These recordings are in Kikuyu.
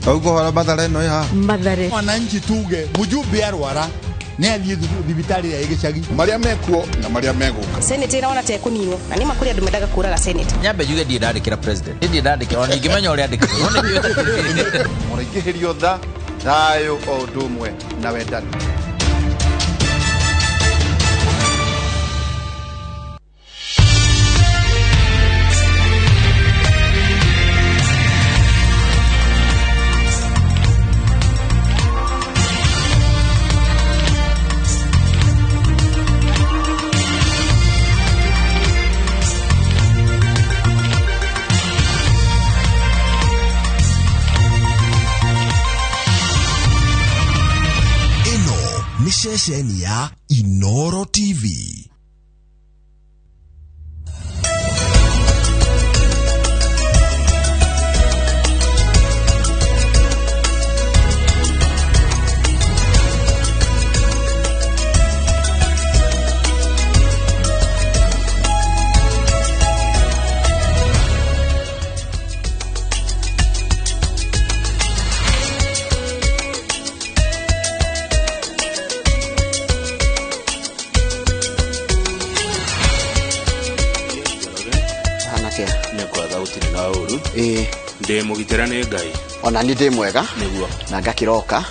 Ũguo Mathare ĩno ĩ haha. Mathare. Wananchi tuge mjumbe arwara nĩ athiĩ thibitarĩ ya gĩcagi. Marĩa mekuo na marĩa megũka. Senate ĩraona ta ĩkũninwo na nĩ ma kũrĩ andũ mendaga kũraga Senate. Nyambe njuge ndirĩ ndandĩkĩra president. Ndirĩ ndandĩkĩra ona ingĩmenya ũrĩa andĩkagwo. No nĩ Mũraingĩhĩrio tha, thayũ o ũndũ ũmwe na wendani. Ĩno nĩ ceceni ya Inoro TV. Hana atia? Nĩ kwega gũtirĩ na ũru. Ĩĩ. Ndĩ mũgitĩre nĩ Ngai. Ona niĩ ndĩ mwega. Nĩguo. Na ngakĩroka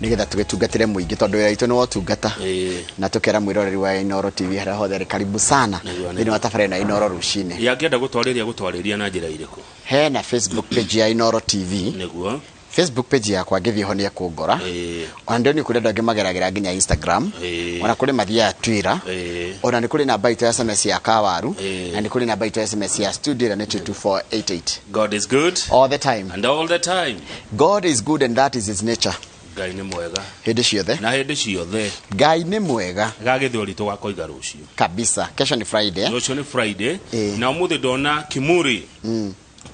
nĩgetha tũgĩtungatĩre mũingĩ tondũ wĩra witũ nĩ wa ũtungata. Ĩĩ. Na tũkera mwĩroreri wa Inooro TV harĩa hothe arĩ karibu sana Nĩguo, thĩinĩ wa tabarĩra ĩno ya Inooro rũcinĩ. Yangĩenda gũtwarĩria gũtwarĩria na njĩra irĩkũ? Hena Facebook page ya Inooro TV. Nĩguo. Facebook page yakwa ngĩthiĩ ho nĩ ekũngora. Ĩĩ. Ona ndĩronire kũrĩ andũ angĩ mageragĩra nginya Instagram. Ĩĩ. Ona kũrĩ mathiaga Twitter. Ĩĩ. Ona nĩ kũrĩ namba itũ ya SMS ya Kawaru. Ĩĩ. Na nĩ kũrĩ namba itũ ya SMS ya studio ĩrĩa nĩ 22488. God is good. All the time. And all the time. God is good and that is his nature. Ngai nĩ mwega. Hĩndĩ ciothe. Na hĩndĩ ciothe. Ngai nĩ mwega. Gagĩthweri tũgakoiga rũciũ. Kabisa. Kesho ni Friday. Rũciũ nĩ Friday. Ĩĩ. Na ũmũthĩ ndona Kimuri.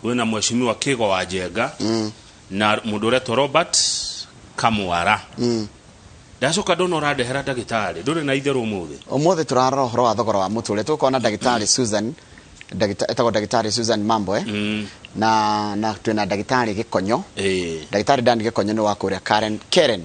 Wĩna mheshimiwa Kĩgo wa Njenga. Na mũndũ ũretwo Robert Kamwara. Ndacoka ndona ũrandehera ndagĩtarĩ. Ndũrĩ na itherũ ũmũthĩ. Ũmũthĩ tũrarora ũhoro wa thogora wa mũtũrĩre. Tũkona ndagĩtarĩ Susan, etagwo ndagĩtarĩ Susan Mambo, eh? Na twĩna ndagĩtarĩ Gĩkonyo. Ĩĩ. Ndagĩtarĩ Dan Gĩkonyo nĩ wa kũrĩa Karen, Karen.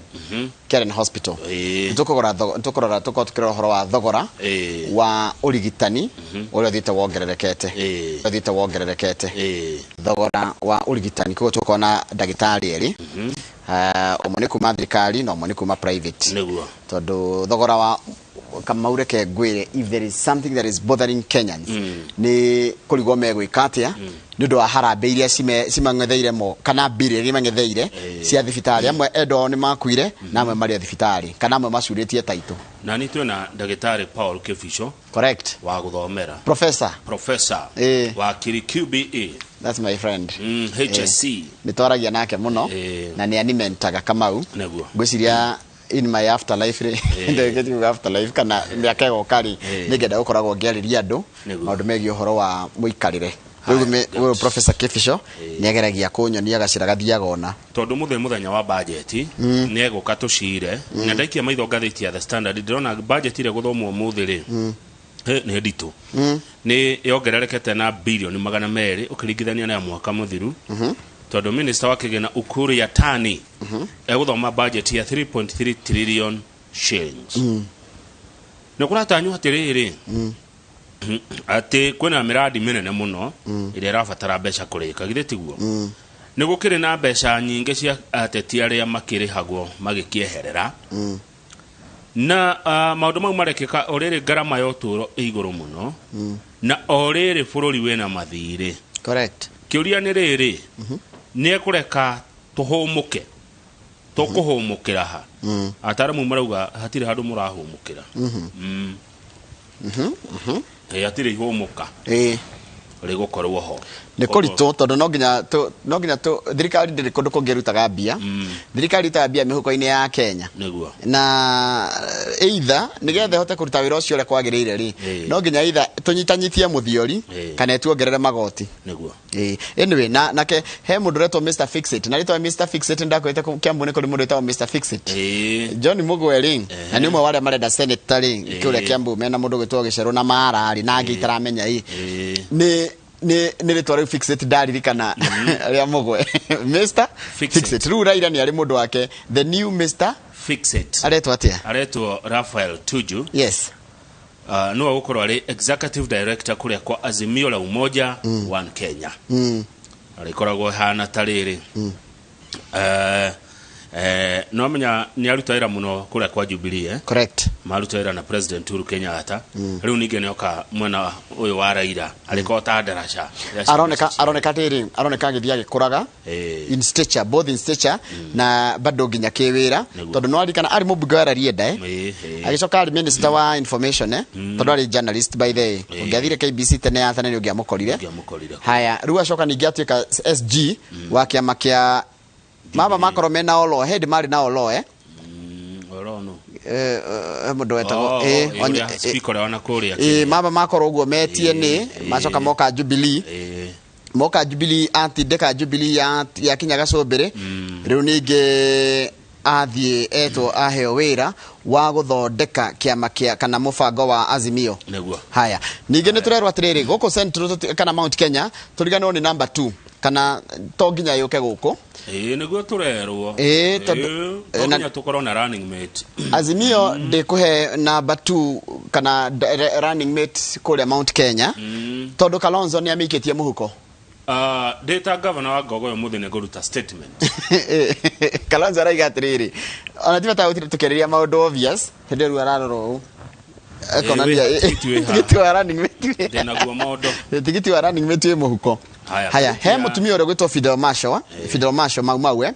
Karen Hospital. Ĩĩ. Tũkũgũra tũkũrora tũkorwo tũkĩrora ũhoro wa thogora Ĩĩ. wa ũrigitani ũrĩa ũthiĩte wongererekete. Ĩĩ. Ũthiĩte wongererekete. Ĩĩ. Thogora wa ũrigitani koguo tũkona ndagĩtarĩ erĩ. Ũmwe nĩ kuma thirikari na ũmwe nĩ kuma private. Nĩguo. Tondũ thogora wa Kamau reke ngwĩre, if there is something that is bothering Kenyans nĩ kũrigwo megwĩka atĩa nĩ ũndũ wa harambee iria cimang'etheire mo kana mbirũ iria imang'etheire cia thibitarĩ. Amwe endwa ao nĩ makuire na amwe marĩ o thibitarĩ kana amwe macurĩtie taitũ. Na nĩ twĩna ndagĩtarĩ Paul Kĩbico. Correct. Wa gũthomera. Professor. Professor. Ĩĩ. Wa Kiri QBE. That's my friend. HSC. Nĩ twaragia nake mũno Ĩĩ. na nĩ animentaga Kamau. Nĩguo. Ngwĩciria in my afterlife rĩ, ndĩgĩtiuga afterlife kana mĩaka ĩgoka rĩ, nĩngenda gũkoragwo ngĩarĩria andũ Nĩguo. maũndũ megiĩ ũhoro wa mũikarĩre. Rĩu ũyũ Professor Kĩbico nĩageragia kũnyonia gacĩra gathiaga ona. Tondũ mũthĩ mũthenya wa budget nĩ egũka tũcire. Na ndaikia maitho ngathĩti ya The Standard ndĩrona budget ĩrĩa gũthomwo ũmũthĩ rĩ, nĩ nditũ. Nĩ yongererekete na bilioni 200 ũkĩringithania na ya mwaka mũthiru. Tondũ minister wa kĩgĩna Ukur Yatani egũthoma budget ya 3.3 trillion shillings. Nĩ kũratanywo atĩrĩrĩ, atĩ kwĩna mĩradi mĩnene mũno ĩrĩa ĩrabatara mbeca kũrĩka, githĩ tiguo? Nĩ gũkĩrĩ na mbeca nyingĩ cia ateti arĩa makĩrĩhagwo magĩkĩeherera. Na maũndũ mau marekĩka o rĩrĩ ngarama ya ũtũũro ĩ igũrũ mũno. Na o rĩrĩ bũrũri wĩna mathirĩ. Correct. Kĩũria nĩ rĩrĩ, nĩ ekũreka tũhũmũke? Tũkũhũmũkĩra ha? Ataaramu marauga hatirĩ handũ mũrahũmũkĩra. Ĩĩ, hatirĩ ihũmũka. Ĩĩ. Rĩgũkorwo ho. Nĩ kũritũ tondũ no nginya no nginya thirikari ndĩrĩ kũndũ kũngĩ ĩrutaga mbia. Thirikari ĩrutaga mbia mĩhuko-inĩ ya Kenya. Nĩguo. Na either nĩgetha ĩhote kũruta wĩra ũcio ũrĩa kwagĩrĩire rĩ, no nginya either tũnyitanyitie mũthiori kana ĩtuongerere magoti. Nĩguo. Ĩĩ. Anyway, na nake he mũndũ ũretwo Mr Fixit. Na rĩtwa Mr Fixit ndakwĩte Kiambu nĩ kũrĩ mũndũ wĩtagwo Mr Fixit. John Mugwe rĩ, na nĩ ũmwe wa arĩa marenda senator rĩ, kũrĩa Kiambu mena mũndũ ũgwĩtwo Gĩcerũ na Mara rĩ, na angĩ itaramenya ĩ. Nĩ Nĩ rĩtwa rĩu Fix-It ndaririkana rĩa mũgwe Mr. Fix-It. Fix-It. Rĩu Raila nĩ arĩ mũndũ wake, the new Mr. Fix-It. Aretwo atĩa? Aretwo Raphael Tuju. Yes. Nĩwe gũkorwo arĩ executive director kũrĩa kwa Azimio la Umoja One Kenya. Arĩkoragwo hana ta rĩrĩ. No menya nĩ aruta wĩra mũno kũrĩa kwa Jubilee, eh? Correct. Maruta wĩra na President Uhuru Kenyatta. Rĩu ningĩ nĩoka mwena ũyũ wa Raila, arĩkorwo ta ndaraca. Aroneka atĩrĩ, aroneka agĩthiĩ agĩkũraga in stature, both in stature na bado nginya kĩwĩra. Nĩguo. Tondũ no aririkana arĩ mũmbunge wa Rarieda, eh? Agĩcoka arĩ minister wa information, eh? Tondũ arĩ journalist by the way. Ũngĩathire KBC tene ya tene nĩ ũngĩamũkorire. Ũngĩamũkorire. Haya, rĩu acoka ningĩ atuĩka SG wa kĩama kĩa mama makorwo mena Olo, hĩndĩ marĩ na Olo, eh? Olo no. Mũndũ wetagwo Oh, ũrĩa speaker ũrĩa wana kũrĩa Kenya. Mama makorwo ũguo metie nĩ macoka moka Jubilee. Moka Jubilee, atindĩka Jubilee ya kinya gacũmbĩrĩ. Rĩu ningĩ athiĩ etwo aheo wĩra wa gũthondeka kĩama kĩa kana mũbango wa Azimio. Nĩguo. Haya, ningĩ nĩ tũrerwo atĩrĩrĩ, gũkũ Central kana Mount Kenya tũriganĩrwo nĩ number 2 kana to nginya yũke gũkũ. Nĩguo tũrerwo. Tondũ To nginya tũkorwo na running mate. Azimio ndĩkũhe number 2 kana running mate kũrĩa Mount Kenya, tondũ Kalonzo nĩ amĩikĩtie mũhuko. Ndĩ ta governor wa Ngogoyo mũthĩ nĩ ngũruta statement. Kalonzo araiga atĩrĩrĩ, ona ti bata gũtinda tũkĩarĩria maũndũ obvious, hĩndĩ ĩyo rĩu ararora ũũ akonania Tigiti wĩ haha. tigiti wa running mate wĩ Ndĩnaguo mondo. Tigiti wa running mate wĩ mũhuko. Haya, Haya, he mũtumia ũrĩa ũgwĩtwo Fidel Masho, Fidel Masho Mau Mau, eh?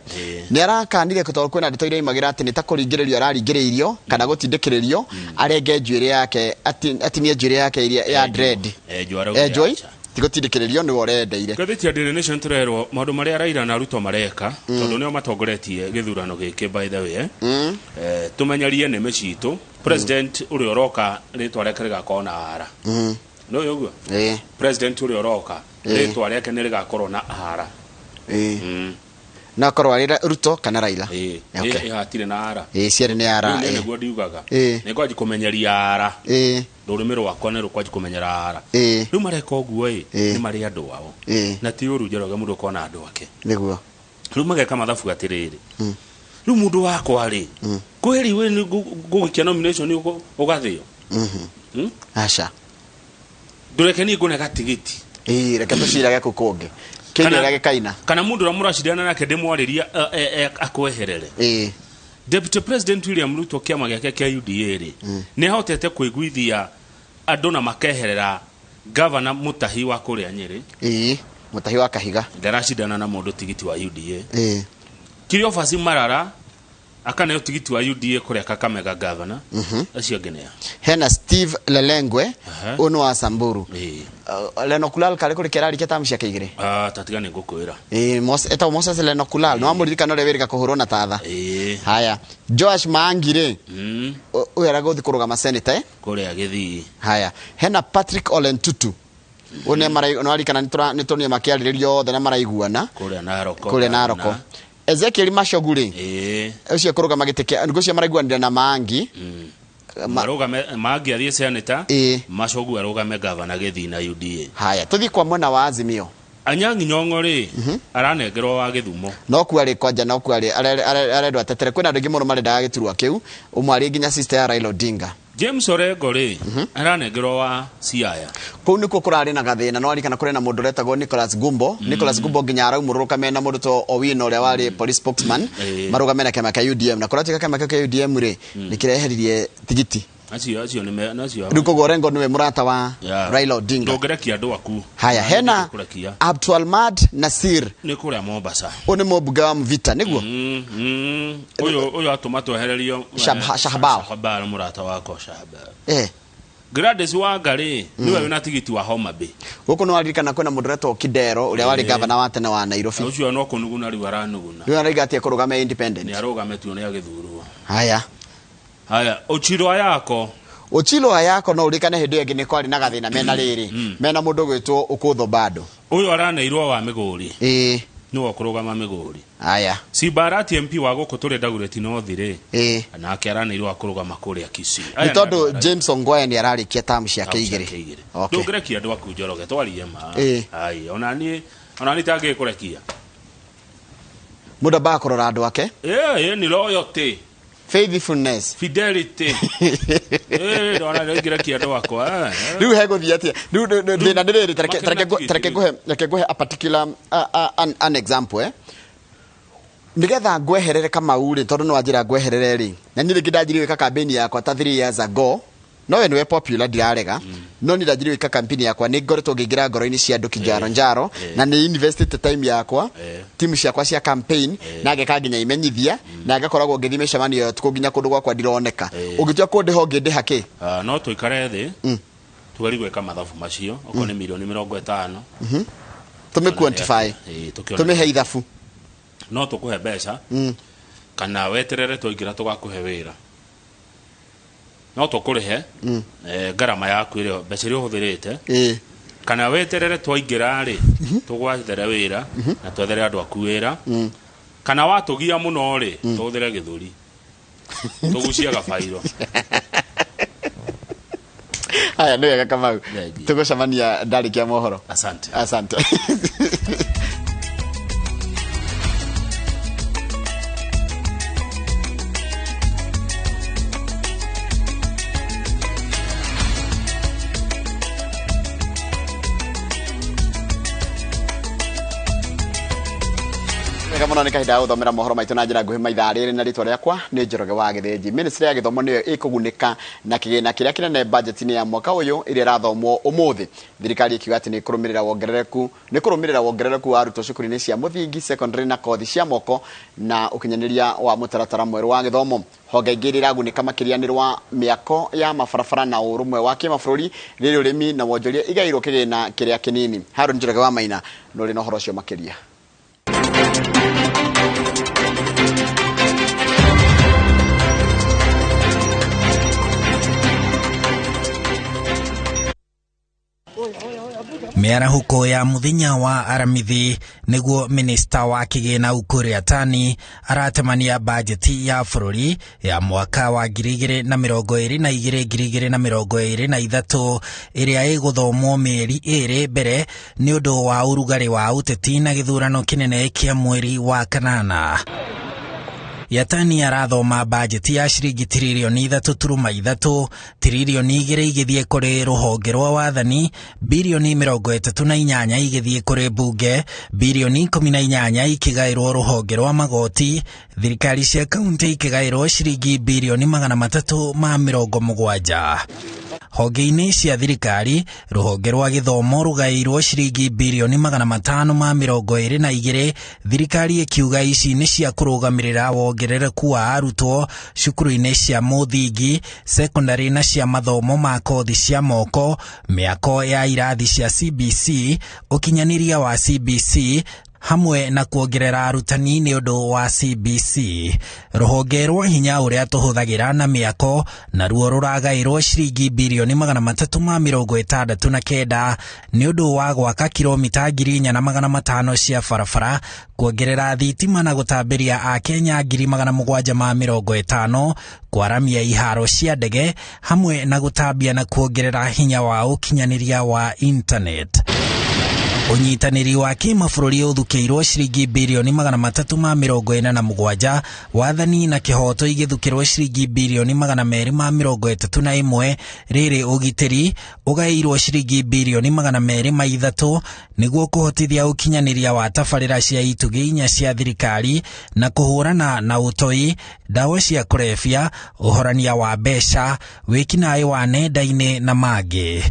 Nĩ arakanire tondũ kwĩna ndeto iria imagĩra atĩ nĩ ta kũringĩrĩrio araringĩrĩirio kana gũtindĩkĩrĩrio arenge njuĩrĩ yake, atinie njuĩrĩ yake iria ya dread. Enjwo arauga Enjwo, acha. ti gũtindĩkĩrĩrio nĩwe ũrendeire. Ngathĩti ya Daily Nation tũrerwo maũndũ marĩa Raila na Ruto mareka, tondũ nĩo matongoretie gĩthurano gĩkĩ by the way, eh? Tũmenyerie nĩmĩ citũ. President ũrĩa ũroka rĩtwa rĩake rĩgakorwo na ara. Nĩ ũĩ ũguo? President ũrĩa ũroka rĩtwa rĩake nĩ rĩgakorwo na ara. No akorwo arĩ Ruto kana Raila. Okay. Hatirĩ na ara. Cierĩ nĩ ara. Rĩu niĩ nĩguo ndiugaga. Nĩ ngwanji kũmenyeria ara. Rũrĩmĩ rwakwa nĩ rũkwanji kũmenyera ara. Rĩu mareka ũguo ĩ, nĩ marĩ andũ ao. Na ti ũru Njoroge mũndũ ũkorwo na andũ ake. Nĩguo. Rĩu mageka mathabu atĩrĩrĩ. Rĩu mũndũ wakwa rĩ, kwĩri we nĩ ngũgũikia nomination ũgathĩo. Aca. Ndũreke niĩ ngũne gatigiti. Reke tũcirage kũu kũngĩ. Kĩndũ ũrĩa gĩkaina. Kana mũndũ ũrĩa mũracindana nake ndĩmwarĩria, akweherere. Deputy President William Ruto kĩama gĩake kĩa UDA rĩ, nĩ ahotete kũiguithia andũ na makeherera Governor Mutahi wa kũrĩa Nyĩrĩ. Mutahi wa Kahiga. Ndaracindana na mũndũ tigiti wa UDA. Cleophas Marara akaneo tigiti wa UDA kũrĩa Kakamega governor. Acio angĩ nĩa? Hena Steve Lelengwe, ũyũ nĩ wa Samburu. Lenokulal karĩ kũrĩ kĩrari kĩa tamu ciake igĩrĩ. Tatiga nĩ ngũkwĩra. Etagwo Moses Lenokulal, nĩ wamũririkana ũrĩa wĩrĩga kũhũrwo na tatha. Haya, Joash Maangi rĩ, ũyũ aragũthiĩ kũrũgama senator, eh? Kũrĩa Gĩthii. Haya, hena Patrick Olentutu. Ũyũ nĩ nĩ warikana nĩ tũronire makĩarĩrĩria othe na maraiguana. Kũrĩa Naroko. Kũrĩa Naroko. Ezekiel Machogu rĩ, ũcio kũrũgama gĩtĩ kĩa, ngũcio maraiguanire na Maangi. Marũgame, Maangi athiĩ senator, Machogu arũgame governor Gĩthii na UDA. Haya, tũthiĩ kwa mwena wa Azimio. Anyang'i Nyong'o rĩ, aranengerwo wa Gĩthumo. No kuo arĩ kwanja, no kuo arĩ, arendwo atetere. Kwĩna andũ aingĩ mũno marendaga gĩturwa kĩu, ũmwe arĩ nginya sister ya Raila Odinga. James Orengo rĩ, aranengerwo wa Siaya. Kũu nĩkuo kũrarĩ na gathĩna, no arikana kũrĩ na mũndũ ũretagwo Nicholas Gumbo. Nicholas Gumbo nginya araumũrũrũka mena mũndũ to Owino ũrĩa warĩ police spokesman, marũgame na kĩama kĩa UDM. Na kũratuĩka kĩama kĩu kĩa UDM rĩ, nĩ kĩreheririe tigiti. Acio nĩ me-, acio. Rĩu koguo Orengo nĩwe mũrata wa Raila Odinga. Ndũngĩrekia andũ aku. Haya, hena Ndũngĩkũrekia. Abdulmad Nasir. Nĩ kũrĩa Mombasa. Ũyũ nĩ mũmbunge wa Mvita, nĩguo? Ũyũ atũma twehererio, Shahbal. Shahbal, mũrata wakwa Shahbal. Gladys Wanga rĩ, nĩwe wĩna tigiti wa Homa Bay. Gũkũ nĩ waririkana kwĩna mũndũ ũretwo Kidero, ũrĩa warĩ gavana wa tene wa Nairobi. Ũcio no kũnuguna rĩu aranuguna. Rĩu arauga atĩ ekũrũgama independent. Nĩ arũgame tu nĩ agĩthurwo. Haya. Haya, Ochilo Ayako. Ochilo Ayako no ũririkane hĩndĩ ĩyo ĩngĩ nĩ kwarĩ na gathĩna mena rĩrĩ. Mena mũndũ ũgwĩtwo Ũkũtho bado. Ũyũ araneirwo wa Migori. Nĩwe ũkũrũgama Migori. Aya. Simba Arati MP wa gũkũ tũrĩ Dagoretti North rĩ, Ĩĩ. nake aranĩirwo akũrũgama kũrĩa Kisii. Nĩ tondũ James Ongwae nĩ ararĩkia tamu ciake igĩrĩ. Okay. Ndũngĩrekia andũ aku Njoroge, twarie ma. Ĩĩ. Ai, onani onani tangĩkũrekia. Mũndũ ambaga kũrora andũ ake. Ĩĩ, nĩ loyalty. Faithfulness. Fidelity. Ĩĩ, ndona ndũngĩrekia andũ akwa. Rĩu hegũthiĩ atĩa? Rĩu thĩna nĩ rĩrĩ, tareke ngũhe a particular an example, eh. Nĩgetha ngweherere Kamau rĩ, tondũ nĩ wanjĩra ngweherere rĩ, na niĩ rĩngĩ ndanjirie gwĩka campaign yakwa ta 3 years ago, no we nĩwe popular ndirarega, no niĩ ndanjirie gwĩka campaign yakwa nĩ ngoretwo ngĩingĩra ngoro-inĩ cia andũ kinjaro njaro, na nĩ investite time yakwa, timu ciakwa cia campaign, na ngeka nginya imenyithia, na ngakoragwo ngĩthiĩ mĩcemanio ya ũtukũ nginya kũndũ gwakwa ndironeka. Ũngĩtua kũndĩha ũngĩndĩha kĩ? No tũikare thĩ, tũgerie gwĩka mathabu macio, okorwo nĩ mirioni 50. Tũmĩ quantify. Tũmĩhe ithabu. No tũkũhe mbeca, kana weterere twaingĩra tũgakũhe wĩra. No tũkũrĩhe ngarama yaku ĩrĩa mbeca iria ũhũthĩrĩte, kana weterere twaingĩra rĩ, tũgwethere wĩra na twethere andũ aku wĩra, kana watũgia mũno rĩ, tũhũthĩre gĩthũri tũgucie gabairo. Haya, nĩ wega Kamau, tũgũcemania ndarĩkia mohoro. Asante. Asante. Wega mũno, nĩ kahinda ga gũthomera mohoro maitũ na njĩra nguhĩ maithaa rĩrĩ, na rĩtwa rĩakwa nĩ Njoroge wa Gĩthĩnji. Ministry ya gĩthomo nĩyo ĩkũgunĩka na kĩgĩna kĩrĩa kĩnene budget-inĩ ya mwaka ũyũ ĩrĩa ĩrathomwo ũmũthĩ. Thirikari ĩkiuga atĩ nĩ kũrũmĩrĩra wongerereku wa arutwo cukuru-inĩ cia mũthingi, secondary na kothi cia moko na ũkinyanĩria wa mũtaratara mwerũ wa gĩthomo. Honge ingĩ iria iragunĩka makĩria nĩ rwa mĩako ya mabarabara na ũrũmwe wa kĩmabũrũri, rĩrĩ ũrĩmi na wonjoria igaĩirwo kĩgĩna kĩrĩa kĩnini. Harũni Njoroge wa Maina nĩ ũrĩ na ũhoro ũcio makĩria. Mĩarahũko ya mũthenya wa Aramithi nĩguo minista wa kĩgĩna Ukur Yatani aratemania bajeti ya bũrũri ya mwaka wa 2022 2023 ĩrĩa ĩgũthomwo mĩeri ĩrĩ mbere nĩ ũndũ wa ũrugarĩ wa ũteti na gĩthurano kĩnene kĩa mweri wa kanana. Yatani arathoma bajeti ya ciringi tiririoni 3.3, tiririoni 2 igĩthiĩ kũrĩ rũhonge rwa wathani, birioni 38 igĩthiĩ kũrĩ bunge, birioni 18 ikĩgaĩrwo rũhonge rwa magoti, thirikari cia kaunti ikĩgaĩrwo ciringi birioni 370. Honge-inĩ cia thirikari, rũhonge rwa gĩthomo rũgaĩirwo ciringi birioni 522, thirikari ĩkiuga ici nĩ cia kũrũgamĩrĩra wongerereku wa arutwo cukuru-inĩ cia mũthingi, secondary na cia mathomo ma kothi cia moko, mĩako ya irathi cia CBC, ũkinyanĩria wa CBC, hamwe na kuongerera arutani nĩ ũndũ wa CBC. Rũhonge rwa hinya ũrĩa tũhũthagĩra na mĩako naruo rũragaĩrwo ciringi birioni 369 nĩ ũndũ wa gwaka kilomita 4,500 cia barabara, kuongerera thitima na gũtambĩria Akenya 750,000, kwaramia iharo cia ndege hamwe na gũtambia na kuongerera hinya wa ũkinyanĩria wa internet. Ũnyitanĩri wa kĩmabũrũri ũthukĩirwo ciringi birioni 347, wathani na kĩhoto igĩthukĩrwo ciringi birioni 231, rĩrĩ ũgitĩri ũgaĩirwo ciringi birioni 203 nĩguo kũhotithia ũkinyanĩria wa tabarĩra cia itugĩ inya cia thirikari na kũhũrana na ũtoi, ndawa cia kũrebia, ũhorania wa mbeca, wĩkinaĩ wa nenda-inĩ na mangĩ.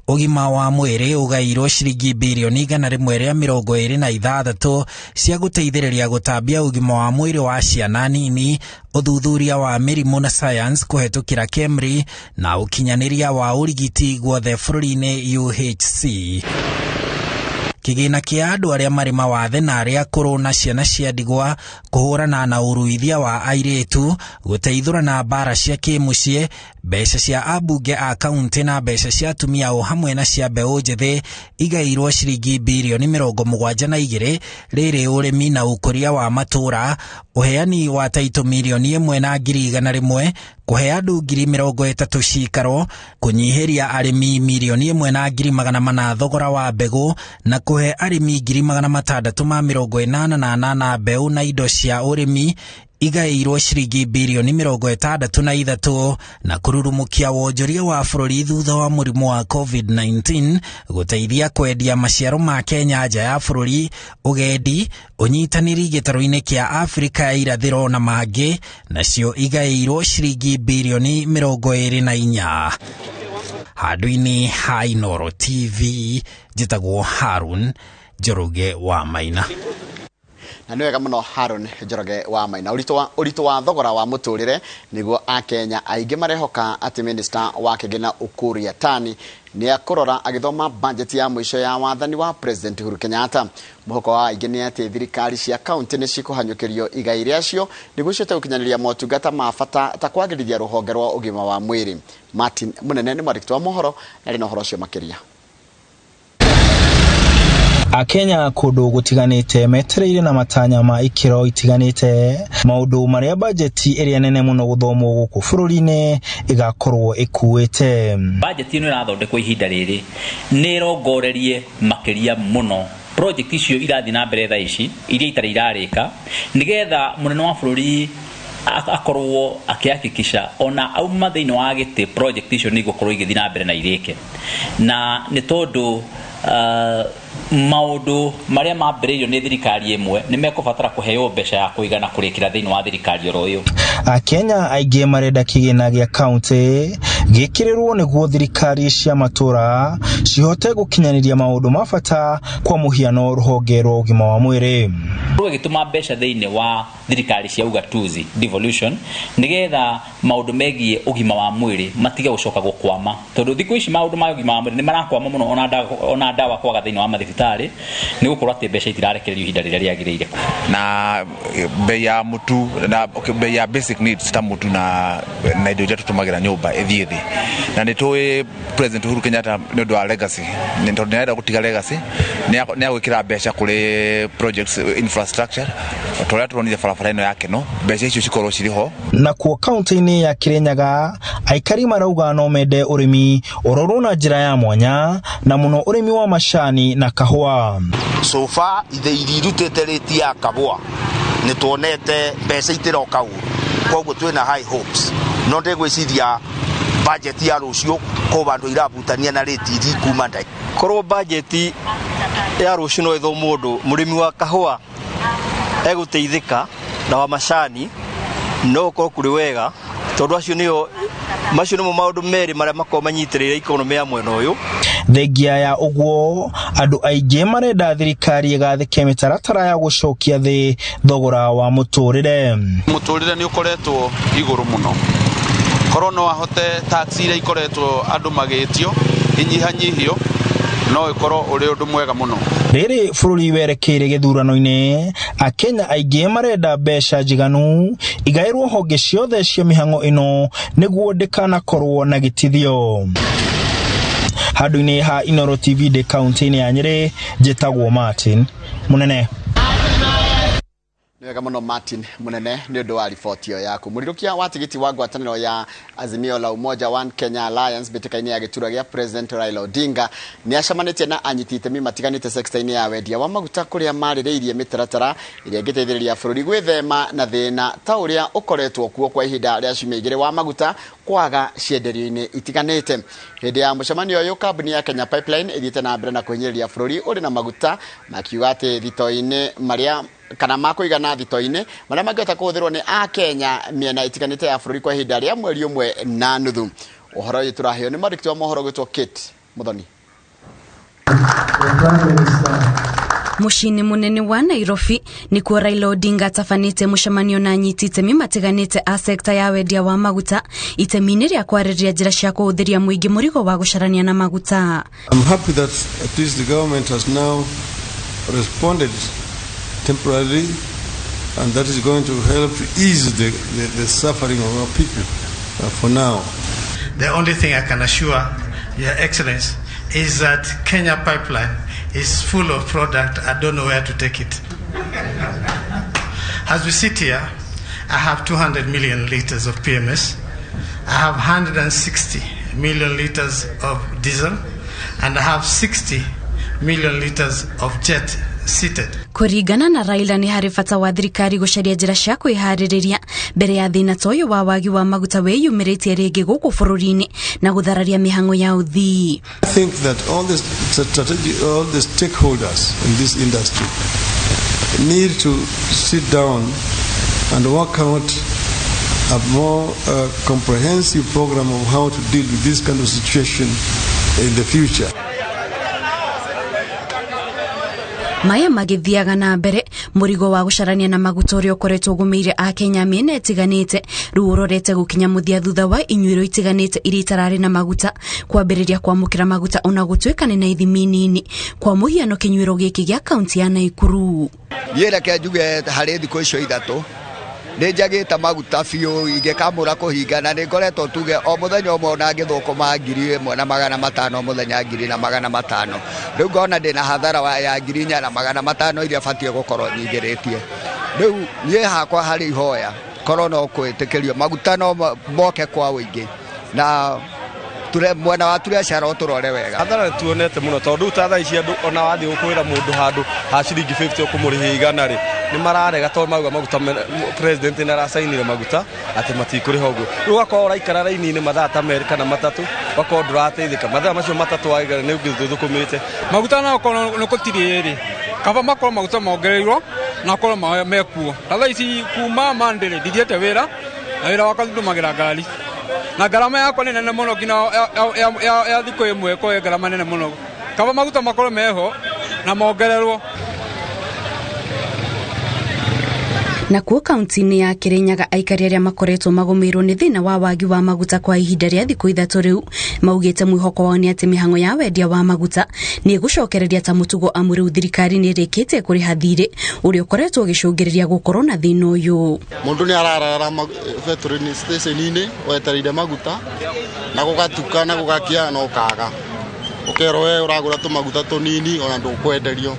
Ũgima wa mwĩrĩ ũgaĩirwo ciringi birioni 126 cia gũteithĩrĩria gũtambia ũgima wa mwĩrĩ wa ciana nini, ũthuthuria wa mĩrimũ na science kũhetũkĩra KEMRI na ũkinyanĩria wa ũrigiti guothe bũrũri-inĩ UHC. Kĩgĩna kĩa andũ arĩa marĩ mawathe na arĩa akũrũ na ciana cia ndigwa, kũhũrana na ũruithia wa airĩtu, gũteithũrana mbara cia kĩmũciĩ, mbeca cia ambunge a kaunti na mbeca cia atumia o hamwe na cia mbeũ njĩthĩ igaĩirwo ciringi birioni 72. Rĩrĩ ũrĩmi na ũkũria wa matũra, ũheani wa taitũ 1,100,000, kũhe andũ 30,000 cikaro, kũnyihĩria arĩmi 1,400,000 thogora wa mbegũ na kũhe arĩmi 688 mbeũ na indo cia ũrĩmi igaĩirwo ciringi birioni 63, na kũrurumukia wonjoria wa bũrũri thutha wa mũrimũ wa COVID-19, gũteithia kwendia maciaro ma Kenya nja ya bũrũri, ũgendi, ũnyitanĩri gĩtarũ-inĩ kĩa Afrika ya irathĩro na mangĩ, nacio igaĩirwo ciringi birioni 24. Handũ-inĩ ha Inooro TV, njĩtagwo Harun Njoroge wa Maina. Na nĩ wega mũno Haron Njoroge wa Maina. Ũritũ wa thogora wa mũtũrĩre nĩguo akenya aingĩ marehoka atĩ minister wa kĩgĩna Ukur Yatani nĩ akũrora agĩthoma budget ya mũico ya wathani wa President Uhuru Kenyatta. Mũhoko wa aingĩ nĩ atĩ thirikari cia kaunti nĩ cikũhanyũkĩrio igai rĩacio nĩguo cihote gũkinyanĩria motungata ma bata ta kwagĩrithia rũhonge rwa ũgima wa mwĩrĩ. Martin Mũnene nĩ mwandĩki wa mohoro na arĩ na ũhoro ũcio makĩria. Akenya kũndũ gũtiganĩte metereire na matanya ma ikĩro itiganĩte maũndũ marĩa bajeti ĩrĩa nene mũno gũthomwo gũkũ bũrũri-inĩ ĩgakorwo ĩkuĩte. Bajeti ĩno ĩrathondekwo ihinda rĩrĩ nĩ ĩrongorerie makĩria mũno project icio irathiĩ na mbere thaa ici iria itarĩ irarĩka, nĩgetha mũnene wa bũrũri akorwo akĩhakikisha ona auma thĩinĩ wa gĩtĩ project icio nĩ igũkorwo igĩthiĩ na mbere na irĩke. Na nĩ tondũ maũndũ marĩa mambĩrĩirio nĩ thirikari ĩmwe nĩ mekũbatara kũheo mbeca ya kũigana kũrĩkĩra thĩinĩ wa thirikari oro ĩyo. Akenya aingĩ marenda kĩgĩna gĩa kaunti gĩkĩrĩrwo nĩguo thirikari cia matũra cihote gũkinyanĩria maũndũ ma bata, kwa mũhiano rũhonge rwa ũgima wa mwĩrĩ. Gĩtũma mbeca thĩinĩ wa thirikari cia ugatuzi devolution nĩgetha maũndũ megiĩ ũgima wa mwĩrĩ matige gũcoka gũkwama, tondũ thikũ ici maũndũ ma ũgima wa mwĩrĩ nĩ marakwama mũno, ona ndawa kwaga thĩinĩ wa mathibitarĩ nĩ gũkorwo atĩ mbeca itirarekererio ihinda rĩrĩa rĩagĩrĩire. Na bei ya mũtu na bei ya basic needs ta mũtu na indo iria tũtũmagĩra nyũmba ĩthiĩ thĩ. Na nĩ tũĩ President Uhuru Kenyatta nĩ ũndũ wa legacy, nĩ tondũ nĩarenda gũtiga legacy, nĩ agwĩkĩra mbeca kũrĩ projects infrastructure ta ũrĩa tũronire barabara ĩno ya Keno, mbeca icio cikorwo cirĩ ho. Nakuo kaunti-inĩ ya Kirinyaga aikari marauga no mende ũrĩmi ũrorwo na njĩra ya mwanya, na mũno ũrĩmi wa macani na kahũa. So far ithe irutĩte rĩti ya kahũa nĩ tuonete mbeca itiroka ũru, koguo twĩna high hopes, no ndĩgwĩciria budget ya rũciũ ko bandũ irabutania na rĩti iri kuma ndai. Korwo budget ya rũciũ no ĩthomwo ũndũ mũrĩmi wa kahũa egũteithĩka na wa macani no ũkorwo kũrĩ wega, tondũ acio nĩo macio nĩmo maũndũ merĩ marĩa makoragwo manyitĩrĩire ikonomĩ ya mwena ũyũ. Thengia ya ũguo andũ aingĩ marenda thirikari ĩgathĩke mĩtaratara ya gũcokia thĩ thogora wa mũtũrĩre. Mũtũrĩre nĩ ũkoretwo igũrũ mũno, korwo no ahote tax iria ikoretwo andũ magĩtio inyihanyihio no ĩkorwo ũrĩ ũndũ mwega mũno. Rĩrĩ bũrũri werekeire gĩthurano-inĩ, Akenya aingĩ marenda mbeca njiganu igaĩrwo honge ciothe cia mĩhang'o ĩno nĩguo ndĩkanakorwo na gĩtithio. Handũ-inĩ ha Inooro TV ndĩ kaunti-inĩ ya Nyĩrĩ, njĩtagwo Martin Mũnene. Nĩ wega mũno Martin Mũnene nĩ ũndũ wa riboti ĩyo yaku. Mũrirũkia wa tigiti wa ngwatanĩro ya Azimio la Umoja One Kenya Alliance mbĩtĩka-inĩ ya gĩturwa gĩa President Raila Odinga nĩ acemanĩtie na anyiti itemi matiganĩte sekta-inĩ ya wendia wa maguta kũrĩa marĩrĩirie mĩtaratara ĩrĩa ĩngĩteithĩrĩria bũrũri gwĩthema na thĩna ta ũrĩa ũkoretwo kuo kwa ihinda rĩa ciumia igĩrĩ wa maguta kwaga cienderio-inĩ itiganĩte. Hĩndĩ ya mũcemanio ũyũ, kambuni ya Kenya Pipeline ĩthiĩte na mbere na kũhinyĩrĩria bũrũri ũrĩ na maguta, makiuga atĩ thito-inĩ marĩa kana makũigana thito-inĩ marĩa mangĩhota kũhũthĩrwo nĩ Akenya mĩena itiganĩte ya bũrũri kwa ihinda rĩa mweri ũmwe na nuthu. Ũhoro ũyũ tũraheo nĩ mwandĩki wa mohoro gwĩtwo Kate Muthoni. Muciĩ-inĩ mũnene wa Nairobi nĩkuo Raila Odinga atabanĩte mũcemanio na anyiti itemi matiganĩte a sekta ya wendia wa maguta itemi-inĩ rĩa kwarĩrĩria njĩra cia kũhũthĩria mũingĩ mũrigo wa gũcarania na maguta. I'm happy that at least the government has now responded temporarily, and that is going to help ease the suffering of our people for now. The only thing I can assure Your Excellency is that Kenya Pipeline is full of product. I don't know where to take it. As we sit here, I have 200 million liters of PMS. I have 160 million liters of diesel, and I have 60 million liters of jet seated. Kũringana na Raila nĩ harĩ bata wa thirikari gũcaria njĩra cia kwĩharĩrĩria mbere ya thĩna ta ũyũ wa wagi wa maguta wĩyumĩrĩtie rĩngĩ gũkũ bũrũri-inĩ na gũthararia mĩhang'o ya ũthii. I think that all the strategy, all the stakeholders in this industry need to sit down and work out a more comprehensive program of how to deal with this kind of situation in the future. Maya magĩthiaga na mbere, mũrigo wa gũcarania na maguta ũrĩa ũkoretwo ũgũmĩire akenya mĩena ĩtiganĩte rĩu ũrorete gũkinya mũthia thutha wa inyuĩro itiganĩte iria itararĩ na maguta kwambĩrĩria kwamũkĩra maguta ona gũtuĩka nĩ na ithimi nini, kwa mũhiano kĩnyuĩro gĩkĩ gĩa kaunti ya Naikuru. Niĩ reke njuge harĩ thikũ icio ithatũ nĩ njagĩte maguta biũ ingĩkamũra kũhinga, na nĩ ngoretwo tuge o mũthenya ũmwe ona ngĩthũkũma 1500 mũthenya 1500. Rĩu ngona ndĩna hathara ya 4500 iria batiĩ gũkorwo nyingĩrĩtie. Rĩu niĩ hakwa harĩ ihoya korwo no kwĩtĩkĩrio maguta no moke kwa ũingĩ na mwena wa biacara ũtũrore wega. Hathara tuonete mũno tondũ ta thaa ici andũ ona wathiĩ gũkwĩra mũndũ handũ ha ciringi 50 ũkũmũrĩhia 100 rĩ, nĩ mararega tondũ mauga maguta president nĩ aracainire maguta atĩ matikũrĩha ũguo. Rĩu ũgakorwo ũraikara raini-inĩ mathaa ta 2 kana 3, ũgakorwo ndũrateithĩka. Mathaa macio 3 wagĩrĩire nĩ ũngĩthũkũmĩte. Maguta no okorwo nĩ gũtirĩ rĩ, kaba makorwo maguta mongereirwo na akorwo mekuo. Ta thaa ici kuma Monday rĩ, ndithiĩte wĩra na wĩra wakwa ndũmagĩra ngari, na ngarama yakwa nĩ nene mũno nginya ya thikũ ĩmwe ĩkorwo ĩ ngarama nene mũno. Kaba maguta makorwo meho na mongererwo. Nakuo kaunti-inĩ ya Kirinyaga aikari arĩa makoretwo magũmĩirwo nĩ thĩna wa wagi wa maguta kwa ihinda rĩa thikũ 3 rĩu maugĩte mwĩhoko wao nĩ atĩ mĩhang'o ya wendia wa maguta nĩ ĩgũcokereria ta mũtugo, amu rĩu thirikari nĩ ĩrĩkĩtie kũrĩha thirĩ ũrĩa ũkoretwo ũgĩcũngĩrĩria gũkorwo na thĩna ũyũ. Mũndũ nĩ ararara petrol station-inĩ wetereire maguta na gũgatuka na gũgakia na ũkaga, ũkerwo we ũragũra tũmaguta tũnini ona ndũkwenderio.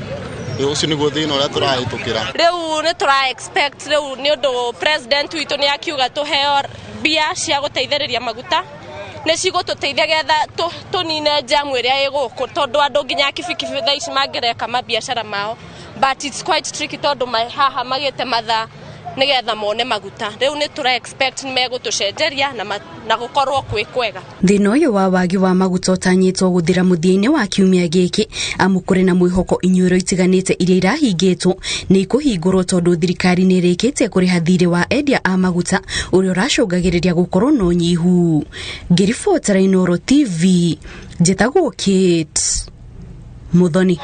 Ũcio nĩguo thĩna ũrĩa tũrahĩtũkĩra. Rĩu nĩ tũra expect rĩu nĩ ũndũ president witũ nĩ akiuga tũheo mbia cia gũteithĩrĩria maguta, nĩ cigũtũteithia getha tũnine jamu ĩrĩa ĩ gũkũ, tondũ andũ nginya kibikibi thaa ici mangĩreka mabiacara mao, but it's quite tricky tondũ haha magĩte mathaa nĩgetha mone maguta. Rĩu nĩ tũra expect nĩ megũtũcenjeria na gũkorwo kwĩ kwega. Thĩna ũyũ wa wagi wa maguta ũtanyĩtwo gũthira mũthia-inĩ wa kiumia gĩkĩ, amu kũrĩ na mwĩhoko inyuĩro itiganĩte iria irahingĩtwo nĩ ikũhingũrwo tondũ thirikari nĩ ĩrĩkĩtie kũrĩha thirĩ wa endia a maguta ũrĩa ũracũngagĩrĩria gũkorwo na ũnyihu. Ngĩribotera Inooro TV, njĩtagwo Kate Muthoni.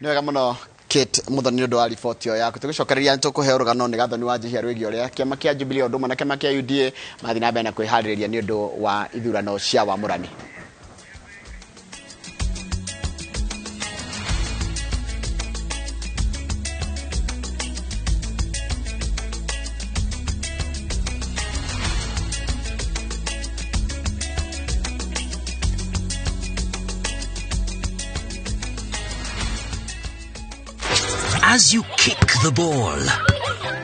Nĩ wega mũno Kate Muthoni nĩ ũndũ wa riboti ĩyo yaku. Tũgĩcokereria nĩ tũkũheo rũgano nĩ Gathoni wa Njihia rwĩgiĩ ũrĩa kĩama kĩa Jubilee ũndũ ũmwe na kĩama kĩa UDA mathiĩ na mbere na kwĩharĩrĩria nĩ ũndũ wa ithurano cia wamũrani. As you kick the ball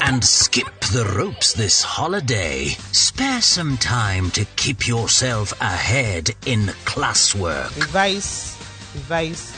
and skip the ropes this holiday, spare some time to keep yourself ahead in classwork. Revise, revise,